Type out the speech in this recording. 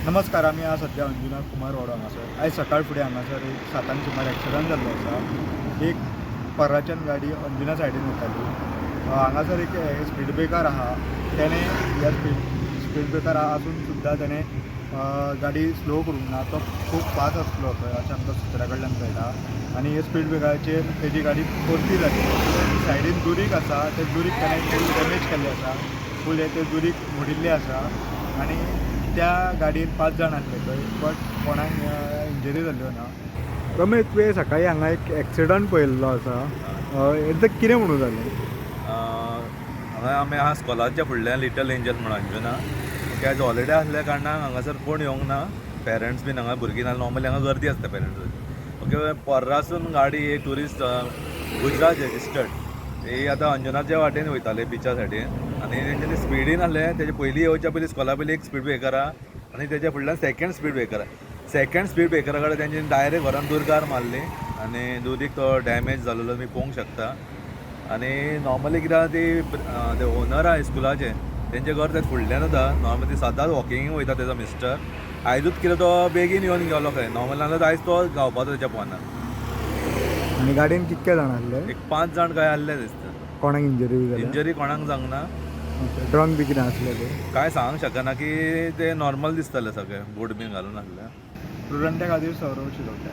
नमस्कार, आमी आज सद्या अंजुना कुमार वाडो हांगासर. आयज सकाळ फुडें हांगासर एक 7 सांक सुमार एक्सिडंट जाल्लो आसा. एक पर्राच्यान गाडी अंजुना सायडीन वताली. हांगासर एक स्पीड ब्रेकर आहा. तेणें ह्या स्पीड स्पीड ब्रेकर आसून सुद्दां तेणें गाडी स्लो करूंक ना. तो खूब फास्ट आसलो थंय अशें आमकां सुत्रा कडल्यान कळटा आनी हे स्पीड ब्रेकराचेर तेजी गाडी परती जाली. सायडीन दुरीग आसा, ते दुरीग तेणें फूल डॅमेज केल्लें आसा. फूल हे ते दुरीग मोडिल्लें आसा आनी त्या गाडयेन पांच जाण आसले थंय, बट कोणाक इंजरी जाल्ल्यो ना. रमेश, तुवें सकाळी हांगा एक एक्सिडंट पळयल्लो आसा, हें कितें म्हणून जालें? हांगा आमी आहा स्कॉलाच्या फुडल्यान, लिटल एंजल म्हणून अंजुना. ओके, आयज हॉलिडे आसल्या कारणान हांगासर कोण येवंक ना, पेरंट्स बीन हांगा, भुरगीं ना. नॉर्मली हांगा गर्दी आसता पेरंट्स. ओके, पर्रासून गाडी एक ट्युरिस्ट, गुजरात रजिस्टर्ड, ही आतां अंजुनाच्या वाटेन वयताले बिचा सायडीन आनी तेंच्यानी स्पिडीन आसले. तेजे पयलीं येवच्या पयलीं स्कॉला पयलीं एक स्पीड ब्रेकर आहा आनी तेच्या फुडल्यान सेकंड स्पीड ब्रेकर आहा. सेकंड स्पीड ब्रेकरा कडेन तेंच्यानी डायरेक्ट व्हरोन दुर्गार मारली आनी दुरीग तो डॅमेज जालेलो तुमी पळोवंक शकता. आनी नॉर्मली कितें आहा ती ते ओनर आहा स्कुलाचे, तेंचें घर ते फुडल्यान आसा. नॉर्मली सदांच वॉकिंग वयता तेजो मिस्टर. आयजूच कितें तो बेगीन येवन गेलो खंय. नॉर्मल नाल्यार आयज तो गावपाचो तेच्या फोनार. आनी गाडयेन कितके जाण आसले? एक पांच जाण काय आसले दिसता. कोणाक इंजरी जाल्या? इंजरी कोणाक जावंक ना. ड्रंक बी कितें आसले ते? काय सांगूंक शकना की ते नॉर्मल दिसताले सगळे, बूट बीन घालून आसले. प्रुडंटा खातीर सौरव शिरोडकर.